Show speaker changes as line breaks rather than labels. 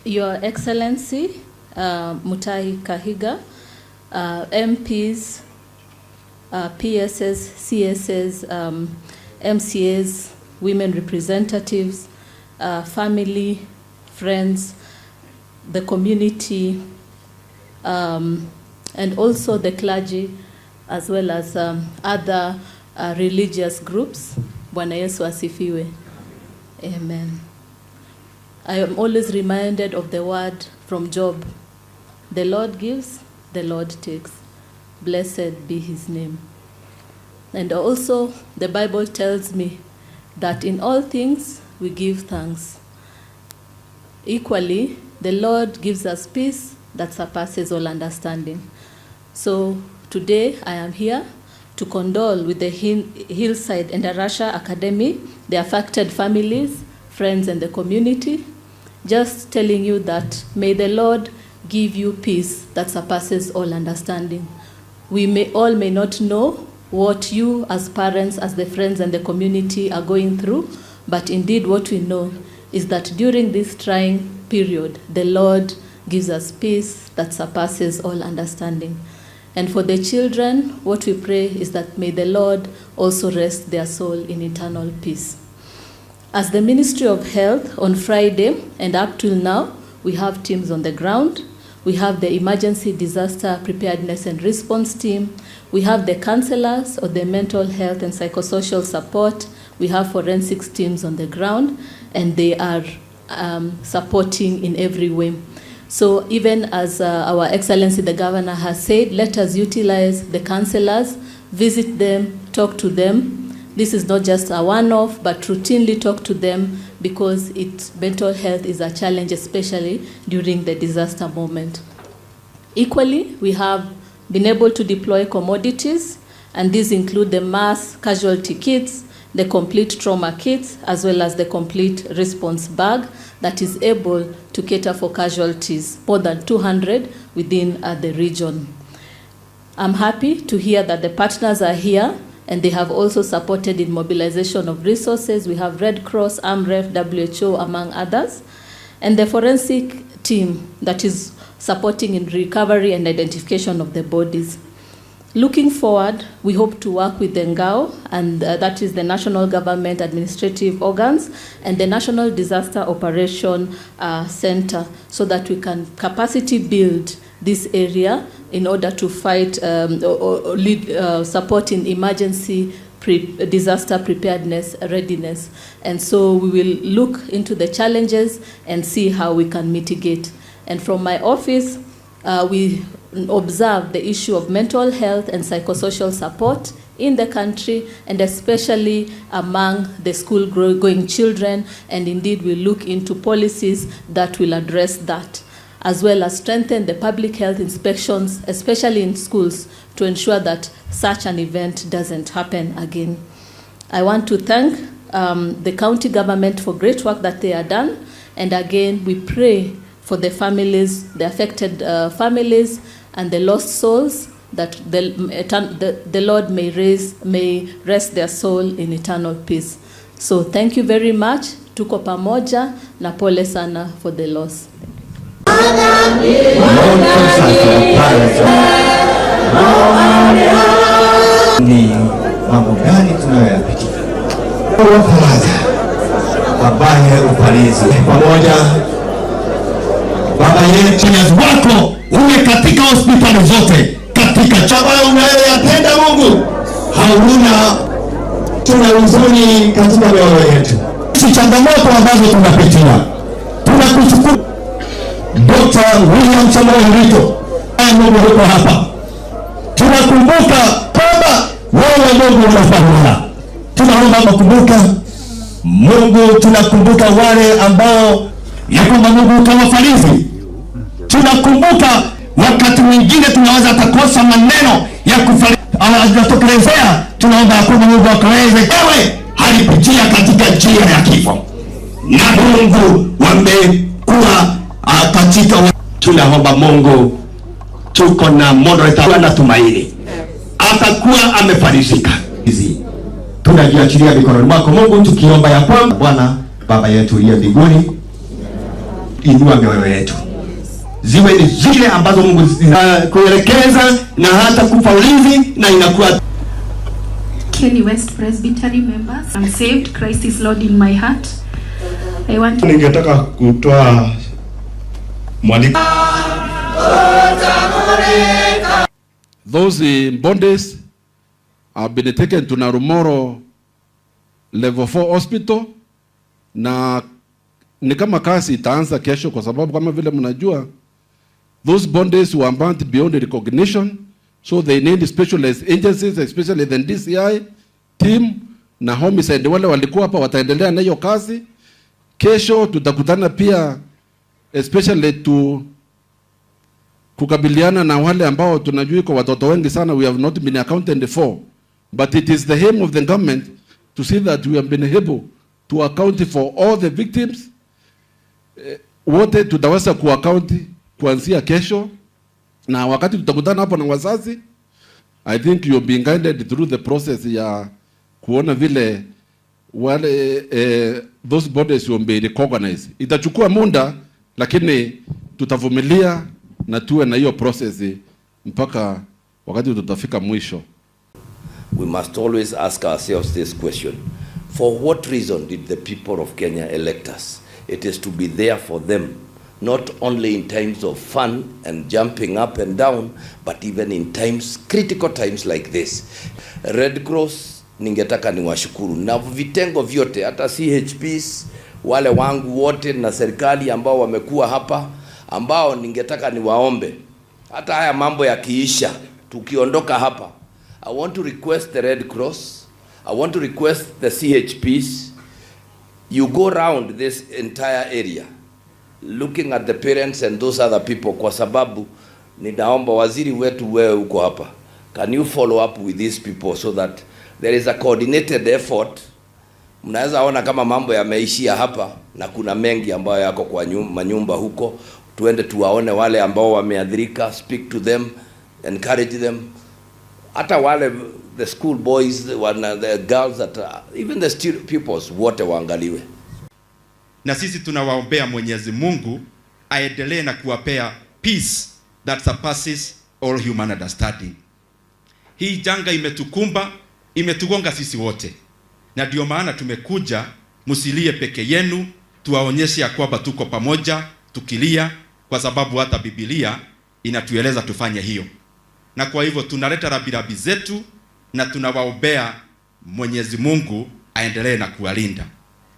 Your Excellency, Mutahi Kahiga, MPs, PSs, CSs, MCAs, women representatives, family, friends, the community, and also the clergy, as well as other religious groups. Bwana Yesu asifiwe. Amen. I am always reminded of the word from Job: "The Lord gives, the Lord takes. Blessed be his name." And also, the Bible tells me that in all things we give thanks. Equally, the Lord gives us peace that surpasses all understanding. So today I am here to condole with the Hillside Endarasha Academy, the affected families, friends, and the community. Just telling you that may the Lord give you peace that surpasses all understanding. We may all may not know what you as parents, as the friends and the community are going through, but indeed what we know is that during this trying period, the Lord gives us peace that surpasses all understanding. And for the children, what we pray is that may the Lord also rest their soul in eternal peace. As the Ministry of Health, on Friday and up till now, we have teams on the ground. We have the Emergency Disaster Preparedness and Response Team. We have the counselors or the mental health and psychosocial support. We have forensics teams on the ground, and they are supporting in every way. So even as Our Excellency the Governor has said, let us utilize the counselors, visit them, talk to them. This is not just a one-off, but routinely talk to them because mental health is a challenge, especially during the disaster moment. Equally, we have been able to deploy commodities, and these include the mass casualty kits, the complete trauma kits, as well as the complete response bag that is able to cater for casualties, more than 200 within the region. I'm happy to hear that the partners are here and they have also supported in mobilization of resources. We have Red Cross, AMREF, WHO, among others, and the forensic team that is supporting in recovery and identification of the bodies. Looking forward, we hope to work with the NGAO, and that is the National Government Administrative Organs, and the National Disaster Operation Center, so that we can capacity build this area in order to fight or lead, support in emergency disaster preparedness readiness. And so we will look into the challenges and see how we can mitigate. And from my office, we observe the issue of mental health and psychosocial support in the country, and especially among the school-going children, and indeed we look into policies that will address that, as well as strengthen the public health inspections, especially in schools, to ensure that such an event doesn't happen again. I want to thank the county government for great work that they have done, and again we pray for the families, the affected families, and the lost souls, that the Lord may rest their soul in eternal peace. So thank you very much. Tuko pamoja na pole sana for the loss.
My own concern for the parents ni mambo gani tunayoyapitia? Wa faraja ambaye ufariji pamoja Baba yetu
wako uwe katika hospitali zote katika
ambayo unayoyatenda Mungu hauna, tuna huzuni katika mioyo yetu.
Si changamoto ambazo tunapitia. Tunakushukuru Dr. William Samoei Ruto, Mungu yuko hapa. Tunakumbuka kwamba wewe Mungu unafanya. Tunaomba kukumbuka Mungu, tunakumbuka wale ambao ya kwamba Mungu utawafariji. Tunakumbuka wakati mwingine tunaweza takosa maneno ya kufariji anatokelezea. Tunaomba ya kwamba Mungu akaweze wewe alipitia katika njia ya kifo na Mungu wamekuwa katika. Tunaomba Mungu, tuko na moderator na tumaini atakuwa amefarijika. Hizi tunajiachilia mikononi mwako Mungu, tukiomba ya kwamba Bwana Baba yetu uliye mbinguni,
Inua mioyo yetu ziwe ni zile ambazo Mungu kuelekeza na hata kupa ulinzi na inakuwa.
Kieni West Presbytery members, I'm saved. Christ is Lord in my heart. I want to
Ningetaka kutoa mwaliko.
Those bodies have been taken to Narumoro Level 4 Hospital, na ni kama kazi itaanza kesho, kwa sababu kama vile mnajua, those bodies were burnt beyond recognition, so they need specialized agencies, especially the DCI team na homicide. Wale walikuwa hapa wataendelea na hiyo kazi. Kesho tutakutana pia, especially to kukabiliana na wale ambao tunajua iko watoto wengi sana we have not been accounted for, but it is the aim of the government to see that we have been able to account for all the victims. Wote tutaweza kuaccount kuanzia kesho, na wakati tutakutana hapo na wazazi, I think you'll be guided through the process ya kuona vile wale those bodies will be recognized. Itachukua muda, lakini tutavumilia na tuwe na hiyo process mpaka wakati tutafika mwisho.
We must always ask ourselves this question. For what reason did the people of Kenya elect us? It is to be there for them, not only in times of fun and jumping up and down, but even in times, critical times like this. Red Cross, ningetaka niwashukuru na vitengo vyote, hata CHPs, wale wangu wote na serikali ambao wamekuwa hapa, ambao ningetaka niwaombe, hata haya mambo yakiisha, tukiondoka hapa, I want to request the Red Cross, I want to request the CHPs, you go round this entire area looking at the parents and those other people, kwa sababu ninaomba waziri wetu, wewe uko hapa, can you follow up with these people so that there is a coordinated effort? Mnaweza ona kama mambo yameishia hapa na kuna mengi ambayo yako kwa manyumba huko. Tuende tuwaone wale ambao wameathirika, speak to them, encourage them, hata wale the school boys, the girls that are, even the student pupils, wote waangaliwe.
Na sisi tunawaombea Mwenyezi Mungu aendelee na kuwapea peace that surpasses all human understanding. Hii janga imetukumba, imetugonga sisi wote, na ndio maana tumekuja. Msilie peke yenu, tuwaonyeshe ya kwamba tuko pamoja tukilia, kwa sababu hata Biblia inatueleza tufanye hiyo. Na kwa hivyo tunaleta rambirambi zetu na tunawaombea Mwenyezi Mungu aendelee na kuwalinda.